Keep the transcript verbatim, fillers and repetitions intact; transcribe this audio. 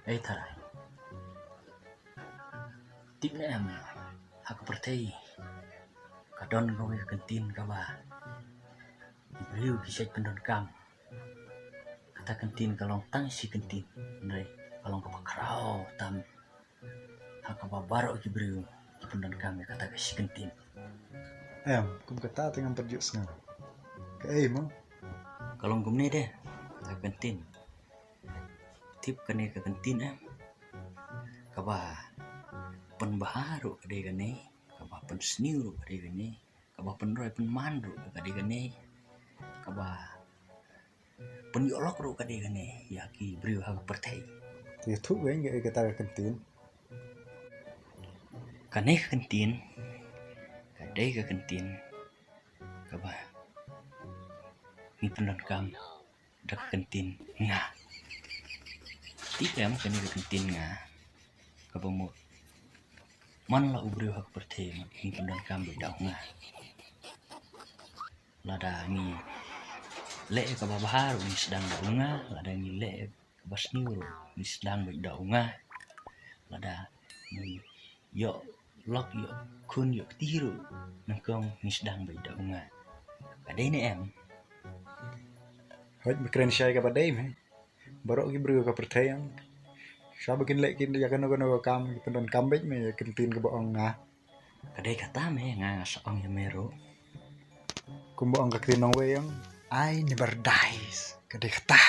Ei tharai, tip ne em, ha ka pyrthei ka don kawei ka kyntien kaba ki briew ki shait pyndonkam. Kata ka kyntien ka long tang shi kyntien, hynrei ka long kaba khraw tam ha kaba baroh ki briew ki pyndonkam ïa kata ka shi kyntien. Em, kum kata te ngam pat ju sngew. Kaei mo? Ka long kumne de, kata ka kyntien. Tip kane ka kyntien em, kaba pynbha ruh ka dei kane, kaba pynsniew ruh ka dei kane, kaba pynroi pynman ruh ka dei kane, kaba pynïoh lok ruh ka dei kane ïa ki briew ha ka pyrthei. Te ïathuh wei ïa kata ka kyntien. Kane ka kyntien ka dei ka kyntien kaba ngi pyndonkam da ka kyntien nga. Tip em, kane ka kyntien nga kaba mut man la u briew ha ka pyrthei ngi pyndonkam beit da u nga. Lada ngi leh kaba bha ruh ngi sdang da u nga, lada ngi leh kaba sniew ruh ngi sdang beit da u nga. Lada ngi ïoh lok, ïoh khun, ïoh kti ruh nyngkong ngi sdang beit da u nga. Ka dei ne em? Hooid, me kren shai kaba dei me. Baroh ki briew ka pyrthei ang, shwa ba kin leh kin ïa kano kano ka kam ki pyndonkam beit me ïa ka kyntien kaba ong nga. Ka dei kata me, nga nga sa ong ïa me ruh. Kumba ong ka ktien nongwei ang, I never dies. Ka dei kata.